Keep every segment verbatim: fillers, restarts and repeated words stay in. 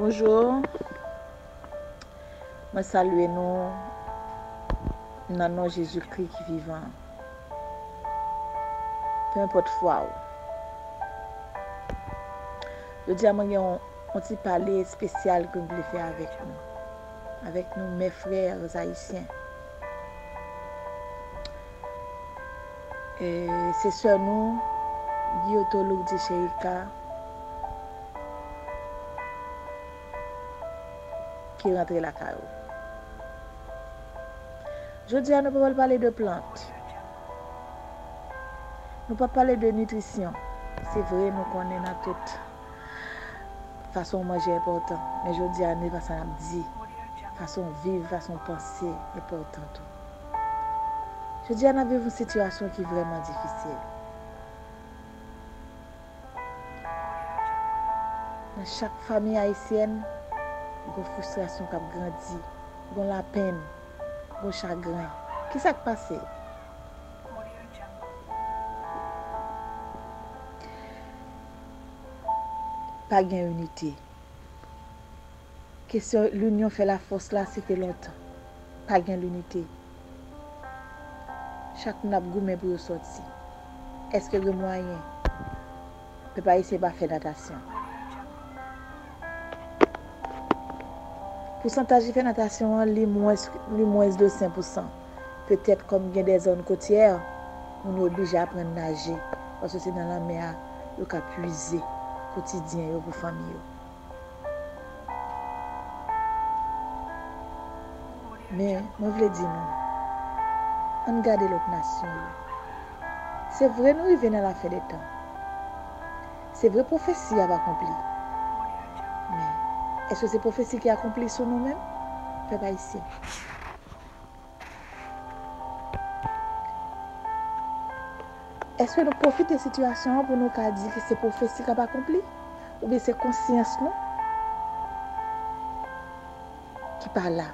Bonjou. Mwen salye nou nan non Jezikri ki vivan. Penenpòt fwa w. Jodi a mwen gen yon, yon ti pale espesyal ke m vle fè avèk nou. Avèk nou, mes frères haïtiens. E se sè nou, Guyoto Lourdy Chérika, ki rantre lakay ou. Jodi a, nou pa pral pale de plant. Nou pa pale de nitrisyon. Se vre, nou konnen nan tout fason w manje enpòtan. Men jodi a, nou pa sa n ap di. Fason w viv, fason w panse enpòtan tou. Jodi a, n ap viv yon sitiyasyon ki vrèman difisil. Nan chak fanmi ayisyèn, gon fristrasyon k ap grandi, gon lapenn, gon chagren. Kisa k pase? Pa gen inite. Kesyon l'union fait la force la, se te lontan. Pa gen linite. Chak moun ap goumen pou yo sòti. Èske gen mwayen? Pèp ayisyen pa fè natasyon. Pousantaj ki fè natasyon an, li mwens, li mwens de senk pousan. Petèt kòm gen de zòn kotyè, moun yo oblije aprann naje, paske se nan lanmè a yo ka pwize kotidyen yo pou fanmi yo. Men, mwen vle di nou, ann gade lòt nasyon yo. Se vre nou rive nan lafen dè tan. Se vre pwofesi ap akonpli. Men, èske se pwofesi ki akonpli sou nou menm, pèp ayisyen? Èske nou pwofite sitiyasyon an pou nou ka di ke se pwofesi k ap akonpli? Oubyen se konsyans nou ki pa la?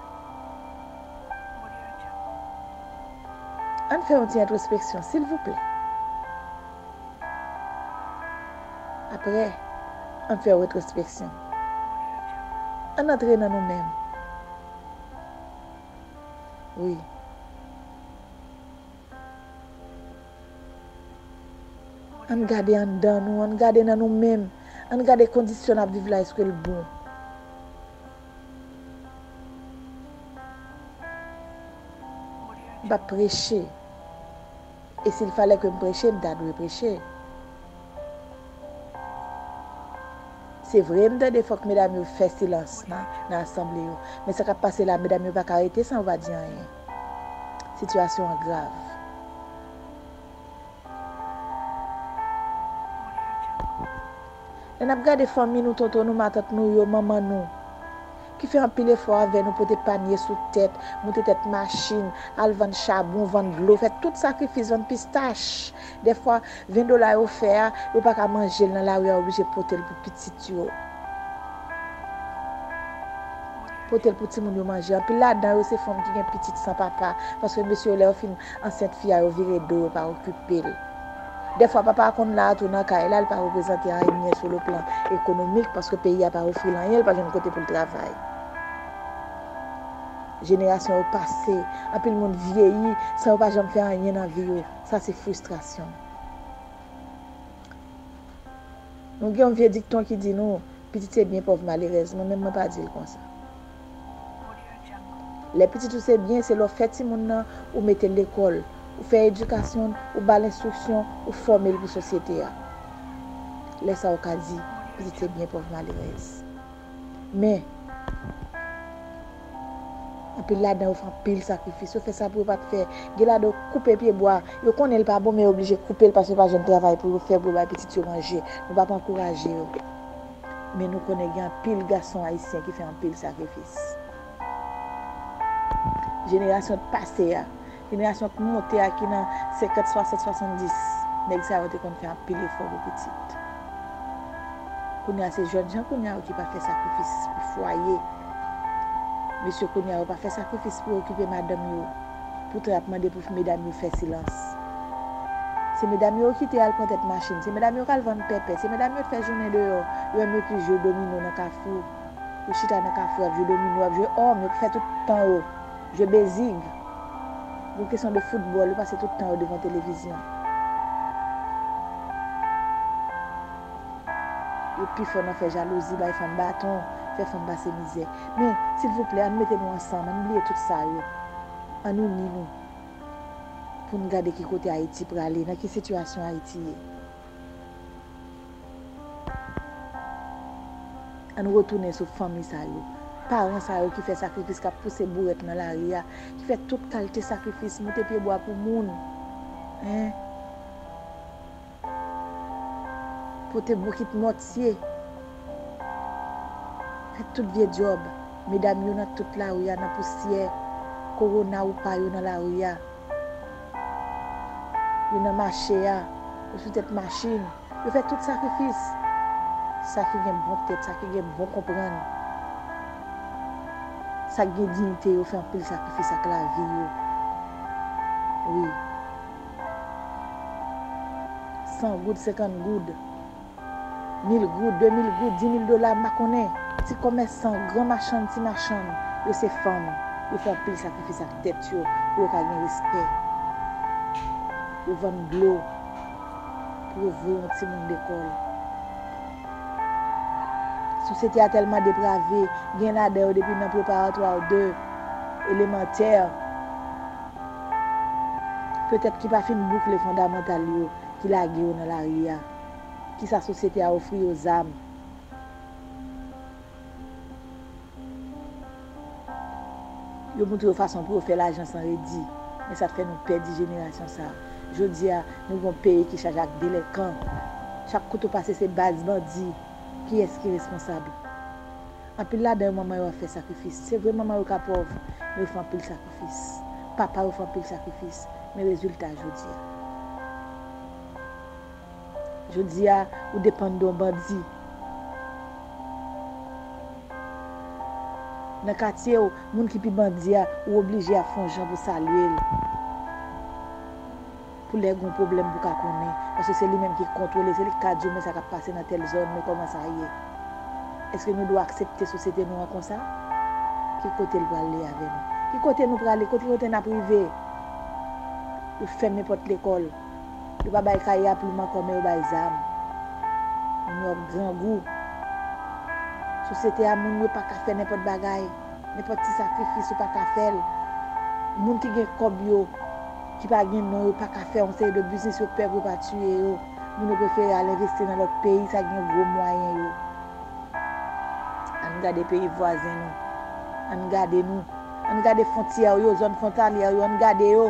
Ann fè yon ti entwospeksyon, silvouplè. Apre, ann fè yon retwospeksyon. Ann antre nan nou menm. Wi. Ann gade anndan nou, ann gade nan nou menm, ann gade kondisyon n ap viv la, èske l bon? M p ap preche. E si l falè ke m preche, m ta dwe preche. Se vre, m tande fòk medam yo fè silans nan, nan asanble yo. Men sa k ap pase la, medam yo pa ka rete san yo pa di anyen. Sitiyasyon an grav. Lè n ap gade fanmi nou, tonton nou, matant nou yo, manman nou, ki fè anpil efò avè nou, pote panye sou tèt, moute tèt machin, al vann chabon, vann dlo, fè tout sakrifis, vann pistach. Dèfwa, ven dola yo fè a, yo pa ka manje l nan lari a, yo oblije pote l pou pitit yo. Pote l pou timoun yo manje. Anpil ladan yo se fanm ki gen pitit san papa, paske mesye yo, lè yo fin ansent, fi a yo vire do, yo pa okipe l. Dèfwa, papa a konn la a tou nan kay la, l pa reprezante anyen sou le plan ekonomik, paske peyi a pa ofri l anyen, l pa jwenn kote pou l travay. Jenerasyon yo pase, anpil moun vyeyi san yo pa janm fè anyen nan vi yo. Sa se fristrasyon. Nou gen yon vye dikton ki di nou, pitit se byen pòv malerèz. Mwen menm, mwen pa di l konsa. Lè pitit ou se byen, se lè w fè timoun nan, ou mete l lekòl, ou fè edikasyon l, ou ba l enstriksyon, ou fòme l pou sosyete a. Lè sa a, ou ka di, pitit se byen pòv malerèz. Men, anpil ladan yo fè anpil sakrifis. Yo fè sa pou yo pa t fè. Gen ladan yo koupe pye bwa. Yo konnen l pa bon, men yo oblije koupe l paske yo pa jwenn travay pou yo fè pou yo bay pitit yo manje. Nou p ap ankouraje yo. Men nou konnen gen anpil gason ayisyen ki fè anpil sakrifis. Jenerasyon pase a, jenerasyon k monte a ki nan senkant, swasant, swasanndis, nèg sa yo te konn fè anpil efò pou pitit. Kounye a se jèn jan kounye a yo ki pa fè sakrifis pou fwaye. Mesye kounye a yo pa fè sakrifis pou okipe madanm yo, poutan y ap mande pou medam yo fè silans. Se medam yo ki te al pran tèt machin, se medam yo k al vann pèpè, se medam yo k fè jounen deyò, yo menm yo ki jwe domino nan kafou. Yo chita nan kafou, y ap jwe domino, y ap jwe òm, yo fè tout tan yo jwe bezig. Pou kesyon de foutbòl, yo pase tout tan yo devan televizyon. Yo pi fò nan fè jalouzi, bay fanm baton, fè fanm pase mizè. Men, silvouplè, ann mete nou ansanm, ann bliye tout sa yo. Ann ini nou pou n gade ki kote Ayiti prale, nan ki sitiyasyon Ayiti ye. Ann retounen sou fanmi sa yo, paran sa yo ki fè sakrifis, k ap pouse bourèt nan lari a, ki fè tout kalite sakrifis, moute pyebwa pou moun, en, pote bokit mòtye, fè tout vye djòb. Medam yo nan tout lari a, nan pousyè, kowona ou pa yo nan lari a. Yo nan mache a, yo sou tèt machin, yo fè tout sakrifis. Sa ki gen bon tèt, sa ki gen bon konprann, sa ki gen diyite, yo fè anpil sakrifis ak lavi yo. Wi. San goud, senkant goud, mil goud, de mil goud, di mil dola, m pa konnen. Ti kòmèsan, gran machann, ti machann, yo se fanm. Yo fè anpil sakrifis ak tèt yo pou yo ka gen respè. Yo vann dlo pou yo voye yon timoun lekòl. Sosyete a tèlman deprave, gen ladan yo depi nan preparatwa de, elemantè, petèt ki pa fin boukle fondamantal yo, ki lage yo nan lari a. Kisa sosyete a ofri yo? Zam. Yo montre yo fason pou yo fè lajan san redi. Men sa fè nou pèdi jenerasyon sa a. Jodi a, nou gen yon peyi ki chaje ak delenkan. Chak kote w pase, se baz bandi. Kiyès ki responsab? Anpil ladan yo, manman yo ap fè sakrifis. Se vre, manman yo ka pòv, men yo fè anpil sakrifis. Papa yo fè anpil sakrifis. Men rezilta jodi a. Jodi a, ou depann de yon bandi. Nan katye w, moun ki pi bandi a, ou oblije ap fè yon jan pou salye l. Pou lè gen yon pwoblèm pou ka konnen. Paske se li menm ki kontwole, se li ki ka di w men sa k ap pase nan tèl zòn, men kòman sa ye. Èske nou dwe aksepte sosyete nou an konsa? Ki kote l prale avè nou? Ki kote nou prale? Kote, kote n ap rive? Yo fèmen pòt lekòl. Yo pa bay kaye a plim ankò, men yo bay zam. Moun yo ap grangou. Sosyete a, moun yo pa ka fè nenpòt bagay. Nenpòt ti sakrifis, yo pa ka fè l. Moun ki gen kòb yo, ki pa gen non, yo pa ka fè yon seri de biznis, yo pè pou yo pa tiye yo. Moun yo prefere al envesti nan lòt peyi, sa gen gwo mwayen yo. Ann gade peyi vwazen nou. Ann gade nou. Ann gade fwontyè yo, zòn fwontalyè yo, ann gade yo.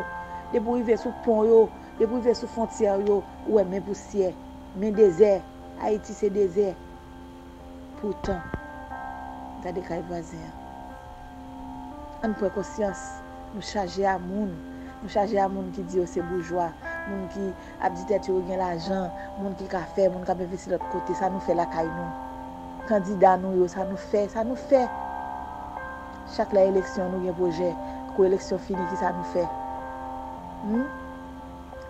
Depi w rive sou pon yo, depi w rive sou fwontyè yo, ou wè men pousyè, men dezè. Ayiti se dezè. Poutan, gade kay vwazen an. Ann pran konsyans, nou chaje a moun. Nou chaje a moun ki di yo se boujwa, moun ki ap di tèt yo yo gen lajan, moun ki ka fè, moun k ap envesti lòt kote. Sa nou fè lakay nou? Kandida nou yo, sa nou fè? Sa nou fè? Chak lè eleksyon, nou gen pwojè. Kou eleksyon fini, kisa nou fè? Hmm?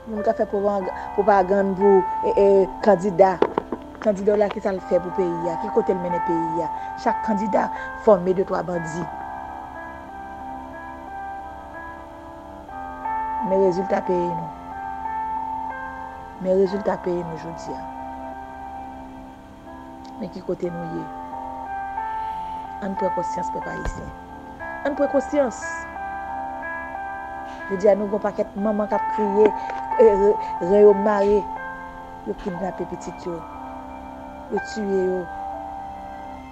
Moun k ap fè pwopag-, pwopagann pou, e, e, kandida. Kandida w la, kisa l fè pou peyi a? Ki kote l mennen peyi a? Chak kandida fòme de twa bandi. Men rezilta peyi nou. Men rezilta peyi nou jodi a. Men ki kote nou ye? Ann pran konsyans, pèp ayisyen. Ann pran konsyans. Jodi a, nou gen yon pakèt manman k ap kriye, e, re-, ren yo mare. Yo kidnape pitit yo. Yo tiye yo.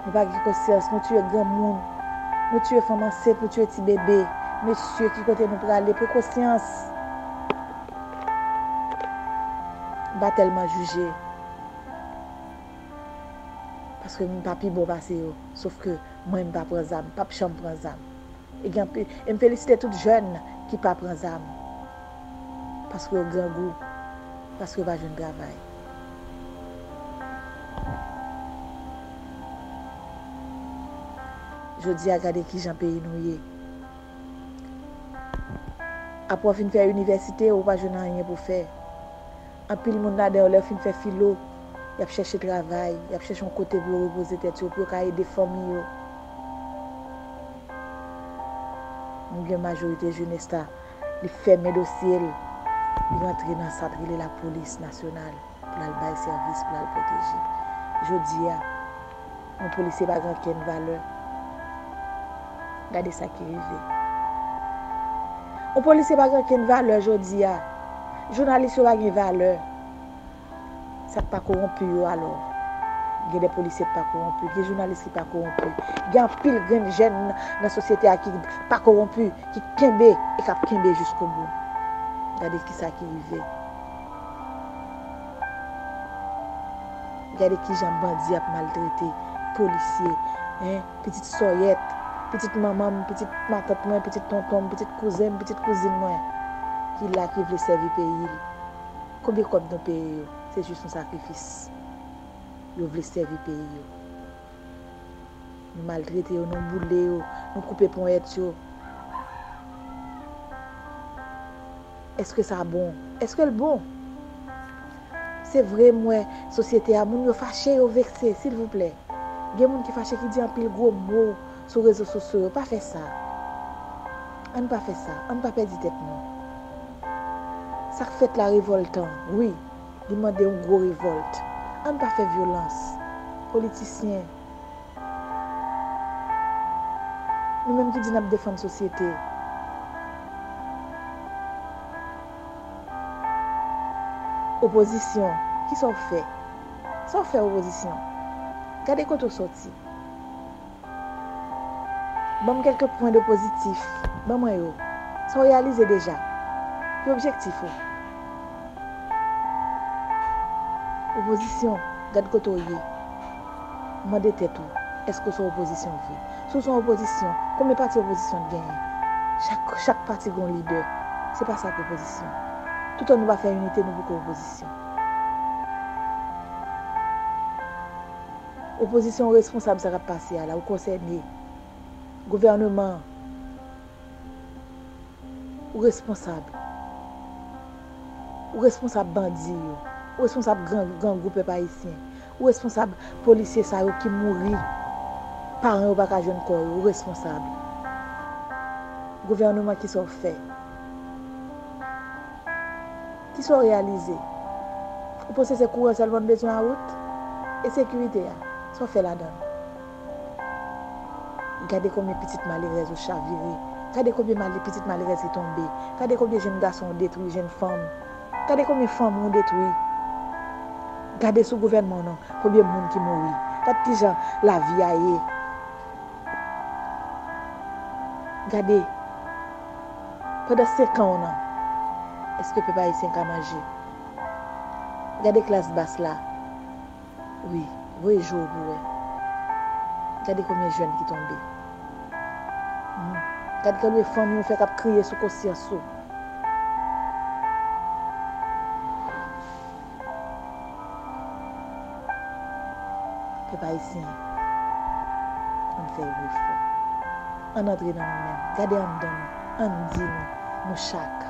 Nou pa gen konsyans, nou tiye granmoun. Nou tiye fanm ansent, nou tiye ti bebe. Mesye, ki kote nou prale? Pran konsyans. M pa tèlman jije. Paske m pa pi bon pase yo. Sof ke mwen, m pa pran zam, m p ap janm pran zam. E gen anpil, e m felisite tout jèn ki pa pran zam. Paske yo grangou, paske yo pa jwenn travay. Jodi a, gade kijan peyi nou ye. Apre w fin fè inivèsite, ou pa jwenn anyen pou fè. Anpil moun ladan yo, lè yo fin fè filo, y ap chèche travay, y ap chèche yon kote pou yo repoze tèt yo, pou yo ka ede fanmi yo. Oubyen majorite jenès la, li fèmen dosye l, li rantre nan sa k rele lapolis nasyonal pou l al bay sèvis, pou l al pwoteje. Jodi a, yon polisye pa gen okenn valè. Gade sa ki rive. Yon polisye pa gen okenn valè jodi a. Jounalis yo pa gen valè. Sa k pa kowonpi yo alò? Gen de polisye k pa kowonpi, gen jounalis ki pa kowonpi, gen anpil grenn jèn nan sosyete a ki pa kowonpi, ki kenbe e k ap kenbe jiskobou. Gade kisa ki rive. Gade kijan bandi ap maltrete polisye, en, pitit sòyèt, pitit manman m, pitit matant mwen, pitit tonton m, pitit kouzen m, pitit kouzin mwen, ki la, ki vle sèvi peyi l. Konbyen kòb nou peye yo? Se jis yon sakrifis. Yo vle sèvi peyi yo. Nou maltrete yo, nou boule yo, nou koupe ponyèt yo. Èske sa bon? Èske l bon? Se vre, m wè sosyete a, moun yo fache, yo vekse, silvouplè. Gen moun ki fache, ki di anpil gwo mo sou rezo sosyo yo. Pa fè sa. Ann pa fè sa. Ann pa pèdi tèt nou. Sa k fèt la revòltan, wi. Li mande yon gwo revòlt. Ann pa fè vyolans. Politisyen, nou menm ki di n ap defann sosyete. Opozisyon, kisa w fè? Sa w fè opozisyon? Gade kote w sòti. Ban m kèlke pwen de pozitif. Ban mwen yo. Sa w reyalize deja? Ki objektif ou? Opozisyon, gad kote w ye. Mande tèt ou, èske w se yon opozisyon vre? Si w se yon opozisyon, konbyen pati opozisyon w genyen? Chak, chak pati gen yon lidè. Se pa sa k opozisyon. Toutan nou pa fè inite, nou poko opozisyon. Opozisyon responsab sa k ap pase a la, ou konsène. Gouvèneman, ou responsab. Ou responsab bandi yo. Ou responsab gran, grangou pèp ayisyen. Ou responsab polisye sa yo ki mouri. Paran yo pa ka jwenn kò yo. Ou responsab. Gouvèneman, kisa w fè? Kisa w reyalize? Ou panse se kouran sèlman n bezwen a wout? E sekirite a? Sa w fè ladan l? Gade konbyen pitit malerèz ou chavire. Gade konbyen male-, pitit malerèz ki tonbe. Gade konbyen jèn gason ou detwi, jèn fanm. Gade konbyen fanmi ou detwi. Gade sou gouvènman w nan, konbyen moun ki mouri. Gad kijan lavi a ye. Gade, pandan senk an w nan, èske pèp ayisyen ka manje? Gade klas bas la. Wi, voye je w pou w wè. Gade konbyen jèn ki tonbe. Hmm. Gade konbyen fanmi w fè k ap kriye sou konsyans ou. Pèp ayisyen, ann fè yon efò. Ann antre nan nou menm. Gade anndan nou. Ann di nou, nou chak,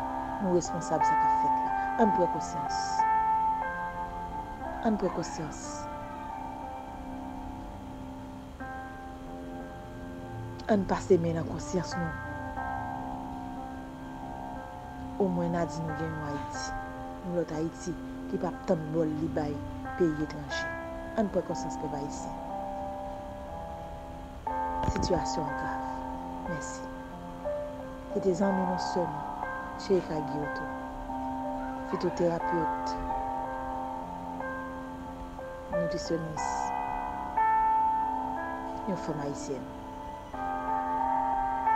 nou responsab sa k ap fèt la. Ann pran konsyans. Ann pran konsyans. Ann pase men nan konsyans nou. Omwen n a di nou gen yon Ayiti, yon lòt Ayiti ki p ap tann bòl li bay peyi etranje. Ann pran konsyans, pèp ayisyen. Sitiyasyon an grav. Mèsi. Se te zanmi nou, sè nou, Cherika Guillotot, fitoterapet, nitrisyonis, yon fanm ayisyèn,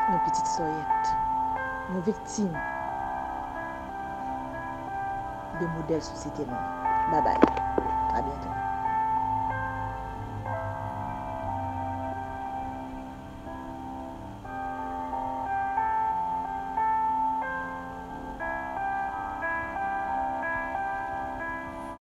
yon pitit sòyèt, yon viktim de modèl sosyete nou an. Babay. A byento.